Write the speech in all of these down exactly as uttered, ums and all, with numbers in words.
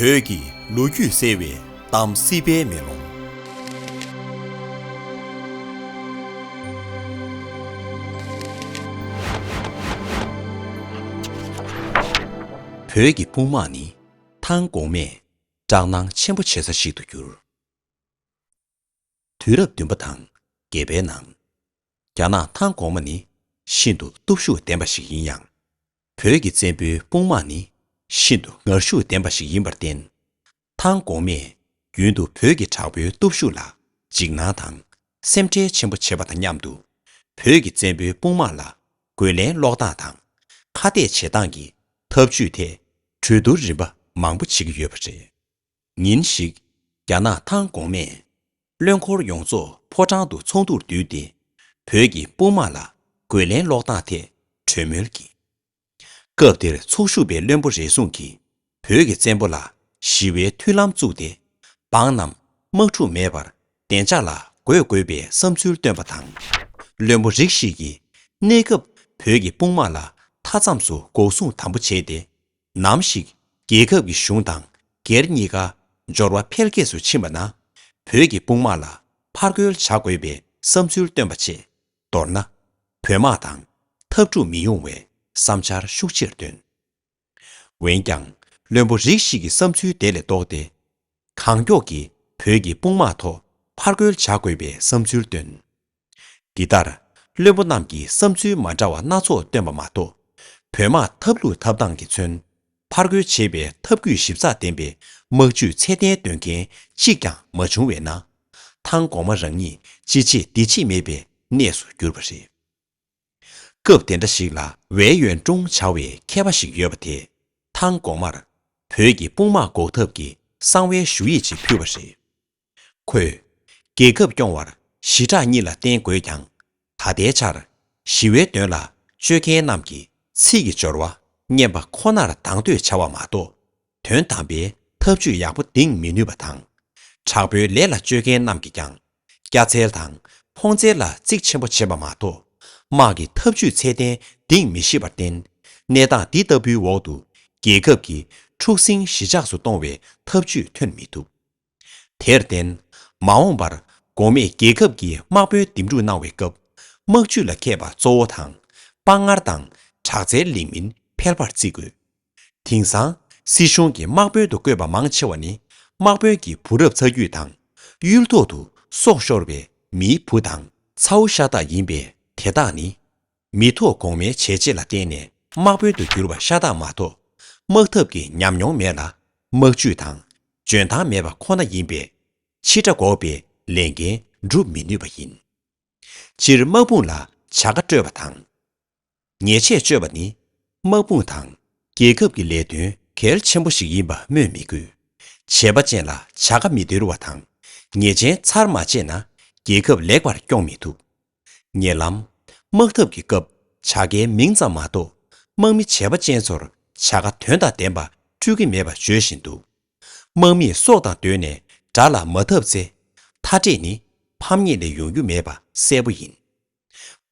བོད་ཀྱི་ལོ་རྒྱུས་གསལ་བའི་གཏམ་སྲིད་པའི་མེ་ལོང་། བོད་ཀྱི་དཔུང་དམག་ནི་ཐང་གོང་མས་སྐྲག་སྣང་ཆེན་པོ་བྱེད་ས་ཞིག་ཏུ་གྱུར། དུས་རབས་བདུན་པ་དང་བརྒྱད་པའི་ནང་། རྒྱ་ནག་ཐང་གོང་མ་ནི་ཤིན་ཏུ་སྟོབས་ཤུགས་ལྡན་པ་ཞིག་ཡིན་ཡང་། བོད་ཀྱི་བཙན་པོའི་དཔུང་དམག་ནི་ཤིན་ཏུ་ངར་ཤུགས་ལྡན་པ་ཞིག་ཡིན་པར་བརྟེན། ཐང་གོང་མས་རྒྱུན་དུ་བོད་ཀྱི་དྲག་པོའི་སྟོབས་ཤུགས་ལ་འཇིགས་སྣང་དང་སེམས་ཁྲལ་ཆེན་པོ་བྱེད་པ་དང་མཉམ་དུ། བོད་ཀྱི་བཙན་པོའི་དཔུང་དམག་ལ་རྒོལ་ལན་སློག་སྟངས་དང་ཁ་གཏད་བྱེད་སྟངས་ཀྱི་ཐབས་ཇུས་ཐད་གྲོས་བསྡུར་རིམ་པ་མང་པོ་བྱེད་ཀྱི་ཡོད་པ་རེད། ཉིན་ཞིག་རྒྱ་ནག་ཐང་གོང་མས་བློན་འཁོར་ཡོངས་རྫོགས་ཕོ་བྲང་དུ་ཚོགས་འདུར་བསྡུས་ཏེ། བོད་ཀྱི་དཔུང་དམག་ལ་རྒོལ་ལན་སློག་སྟངས་ཐད་གྲོས་མོལ་གྱིས། སྐབས་དེར་ཚོགས་ཞུགས་པའི་བློན་པོ་རེ་ཟུང་གིས་བོད་ཀྱི་བཙན་པོ་ལ་ཞི་བའི་མཐུན་ལམ་བཙུགས་ཏེ། འབངས་རྣམས་དམག་འཁྲུག་མེད་པར་བདེ་འཇགས་ལ་འགོད་དགོས་པའི་བསམ་ཚུལ་བཏོན་པ་དང་། བློན་པོ་རིགས་ཤིག་གིས་གནས་སྐབས་བོད་ཀྱི་དཔུང་དམག་ལ་མཐའ་མཚམས་སུ་འགོག་སྲུང་དམ་པོ་བྱས་ཏེ། ནམ་ཞིག་རྒྱལ་ཁབ་ཀྱི་གཞུང་དང་སྒེར་གཉིས་ཀ་འབྱོར་བ་འཕེལ་རྒྱས་སུ་ཕྱིན་པ་ན། བོད་ཀྱི་དཔུང་དམག་ལ་ཕར་རྒོལ་བྱ་དགོས་པའི་བསམ་ཚུལ་བཏོན་པ་བཅས། མདོར་ན། བོད་དམག་དང་འཐབ་འཁྲུག་མི་ཡོང་བའི་བསམ་འཆར་ཤུགས་ཆེར་བཏོན། འོན་ཀྱང་། བློན་པོ་རིགས་ཤིག་གི་བསམ་ཚུལ་དེ་ལས་ལྡོག་སྟེ། གང་མགྱོགས་ཀྱིས་བོད་ཀྱི་དཔུང་དམག་ཐོག་ཕར་རྒོལ་བྱ་དགོས་པའི་བསམ་ཚུལ་བཏོན། འདི་ལྟར། བློན་པོ་རྣམས་ཀྱིས་བསམ་ཚུལ་མ་འདྲ་བ་སྣ་ཚོགས་བཏོན་པ་མ་གཏོགས། བོད་དམག་འཐབ་ལུགས་འཐབ་སྟངས་ཀྱིས་མཚོན། ཕར་རྒོལ་བྱེད་པའི་ཐབས་བཀོད་ཞིབ་ཚགས་ལྡན་པའི་དམག་ཇུས་ཚད་ལྡན་འདོན་མཁན་གཅིག་ཀྱང་མ་བྱུང་བས་ན། ཐང་གོང་མ་རང་ཉིད་ཅི་བྱེད་འདི་བྱེད་མེད་པའི་གནས་སུ་གྱུར་པ་རེད། སྐབས་དེ་འདྲ་ཞིག་ལ་ཝེ་ཡོན་ཀྲུང་བྱ་བའི་མཁས་པ་ཞིག་ཡོད་པ་དེས། ཐང་གོང་མར་བོད་ཀྱི་དཔུང་དམག་འགོག་ཐབས་ཀྱི་གསང་བའི་ཞུ་ཡིག་ཅིག་ཕུལ་བ་རེད། ཁོས། རྒྱལ་ཁབ་སྐྱོང་བར་ཞི་དྲག་གཉིས་ལ་བརྟེན་དགོས་ཀྱང་། ད་ལྟའི་ཆར་ཞི་བའི་དོན་ལ་སྤྱོད་མཁན་རྣམས་ཀྱིས་ཚིག་གི་སྦྱོར་བ་སྙན་པ་ཁོ་ནར་དང་དོད་བྱ་བ་མ་གཏོགས། དོན་དམ་པའི་ཐབས་ཇུས་ཡག་པོ་འདིང་མི་ནུས་པ་དང་། དྲག་པོའི་ལས་ལ་སྤྱོད་མཁན་རྣམས་ཀྱིས་ཀྱང་སྐྱ་རྩལ་དང་འཕོང་རྩལ་ལ་གཙིགས་ཆེན་པོ་བྱེད་པ་མ་གཏོགས། དམག་གི་ཐབས་ཇུས་ཚད་ལྡན་འདིང་མི་ཤེས་པར་བརྟེན། གནས་སྟངས་འདི་ལྟ་བུའི་འོག་ཏུ་རྒྱལ་ཁབ་ཀྱི་འཁྲུག་ཟིང་ཞི་འཇགས་སུ་གཏོང་བའི་ཐབས་ཇུས་ཐོན་མི་ཐུབ། དེར་བརྟེན། མ་འོངས་པར་གོང་མས་རྒྱལ་ཁབ་ཀྱི་དམག་དཔོན་འདེམས་སྒྲུག་གནང་བའི་སྐབས། དམག་ཇུས་ལ་མཁས་པ་གཙོ་བོ་དང་། དཔའ་ངར་དང་དྲག་རྩལ་ལིག་མིན་ཕལ་པར་བརྩི་དགོས། དེང་སང་སྲིད་གཞུང་གི་དམག་དཔོན་དུ་བསྐོས་པ་མང་ཆེ་བ་ནི། དམག་དཔོན་གྱི་བུ་རབས་ཚ་རྒྱུད་དང་། གཡུལ་ཐོག་ཏུ་སྲོག་ཤོར་བའི་མིའི་བུ་དང་ཚ་བོ་ཤ་སྟག་ཡིན་པས། དེ་དག་ནི། མི་ཐོག་གོང་མའི་བྱས་རྗེས་ལ་བརྟེན་ནས་དམག་དཔོན་དུ་གྱུར་པ་ཤ་སྟག་མ་གཏོགས། དམག་འཐབ་ཀྱི་ཉམས་མྱོང་མེད་ལ། དམག་ཇུས་དང་འཇོན་ཐང་མེད་པ་ཁོ་ན་ཡིན་པས། ཕྱི་དགྲ་འགོག་པའི་ལས་འགན་འགྲུབ་མི་ནུས་པ་ཡིན། སྤྱིར་དམག་དཔུང་ལ་བྱ་དགའ་སྤྲོད་པ་དང་། ཉེས་ཆད་གཅོད་པ་ནི། དམག་དཔུང་དང་རྒྱལ་ཁབ་ཀྱི་ལས་དོན་གལ་ཆེན་པོ་ཞིག་ཡིན་པ་སྨོས་མི་དགོས། བྱས་པ་ཅན་ལ་བྱ་དགའ་མི་སྟེར་བ་དང་། ཉེས་ཆད་ཚར་མ་བཅད་ན་རྒྱལ་ཁབ་ལེགས་པར་སྐྱོང་མི་ཐུབ། ཉེ་ལམ། དམག་འཐབ་ཀྱི་སྐབས་བྱ་དགའི་མིང་ཙམ་མ་གཏོགས། དམག་མི་བྱས་པ་ཅན་ཚོར་བྱ་དགའ་དོན་དང་ལྡན་པ་སྤྲོད་ཀྱི་མེད་པ་བརྗོད་བཞིན་འདུག། དམག་མིས་སྲོག་དང་བསྡོས་ནས་དགྲ་ལ་མ་འཐབ་ཚེ། མཐའ་བྲལ་ནི་ཕམ་ཉེས་ལས་ཡོང་རྒྱུ་མེད་པ་གསལ་པོ་ཡིན།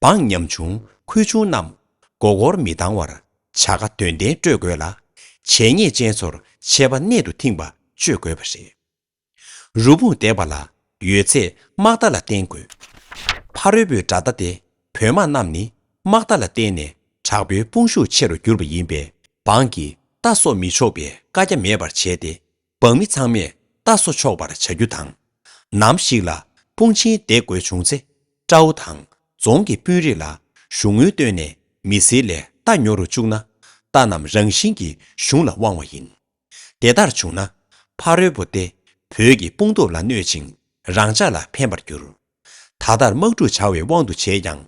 འབངས་ཉམ་ཆུང་ཁུལ་ཆུང་རྣམས་མགོ་སྐོར་མི་བཏང་བར་བྱ་དགའ་དོན་ལྡན་སྤྲོད་དགོས་ལ། བྱས་ཉེས་ཅན་ཚོར་ཆད་པ་གནད་དུ་ཐིངས་པ་གཅོད་དགོས་པ་རེད། རུ་དཔུང་འདེགས་པ་ལ་ཡོད་ཚད་དམག་རྟ་ལ་བརྟེན་དགོས། ཕ་རོལ་པོའི་དགྲ་ཟླ་སྟེ་བོད་དམག་རྣམས་ནི་དམག་རྟ་ལ་བརྟེན་ནས་དྲག་པོའི་དཔུང་ཤུགས་ཆེ་རུ་གྱུར་པ་ཡིན་པས། འབངས་ཀྱིས་རྟ་གསོ་མི་ཆོག་པའི་བཀའ་རྒྱ་མེད་པར་བྱས་ཏེ། འབངས་མི་ཚང་མས་རྟ་གསོ་ཆོག་པར་བྱ་རྒྱུ་དང་། ནམ་ཞིག་ལ་དཔུང་ཆེན་འདེགས་དགོས་བྱུང་ཚེ། སྤྲའུ་དང་རྫོང་གི་དཔོན་རིགས་ལ་གཞུང་དངུལ་བཏོན་ནས་མི་སེར་ལས་རྟ་ཉོ་རུ་བཅུག་ན། རྟ་རྣམས་རང་བཞིན་གྱིས་གཞུང་ལ་དབང་བ་ཡིན། དེ་ལྟར་བྱུང་ན། ཕ་རོལ་པོ་སྟེ་བོད་ཀྱི་དཔུང་སྟོབས་ལ་གནོད་ཅིང་རང་ཅག་ལ་ཕན་པར་འགྱུར། ད་ལྟར་དམག་འཁྲུག་བྱ་བའི་དབང་དུ་བྱས་ཀྱང་།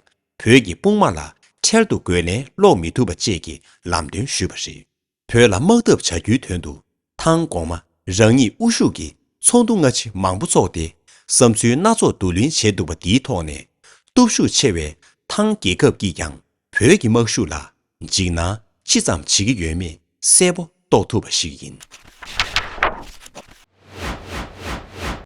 བོད་ཀྱི་དཔུང་དམག་ལ་འཕྲལ་དུ་རྒོལ་ལན་སློག་མི་ཐུབ་པ་བཅས་ཀྱི་ལམ་སྟོན་ཞུས་པ་རེད། བོད་ལ་དམག་འཐབ་བྱ་རྒྱུའི་དོན་དུ། ཐང་གོང་མ་རང་ཉིད་དབུ་བཞུགས་ཀྱིས་ཚོགས་འདུ་སྔ་ཕྱི་མང་པོ་ཚོགས་ཏེ། བསམ་ཚུལ་སྣ་ཚོགས་བསྡུ་ལེན་བྱས་འདུག་པ་འདིའི་ཐོག་ནས། སྟོབས་ཤུགས་ཆེ་བའི་ཐང་རྒྱལ་ཁབ་ཀྱིས་ཀྱང་བོད་ཀྱི་དམག་ཤུགས་ལ་འཇིགས་སྣང་ཅི་ཙམ་བྱེད་ཀྱི་ཡོད་མེད་གསལ་པོ་རྟོགས་ཐུབ་པ་ཞིག་ཡིན།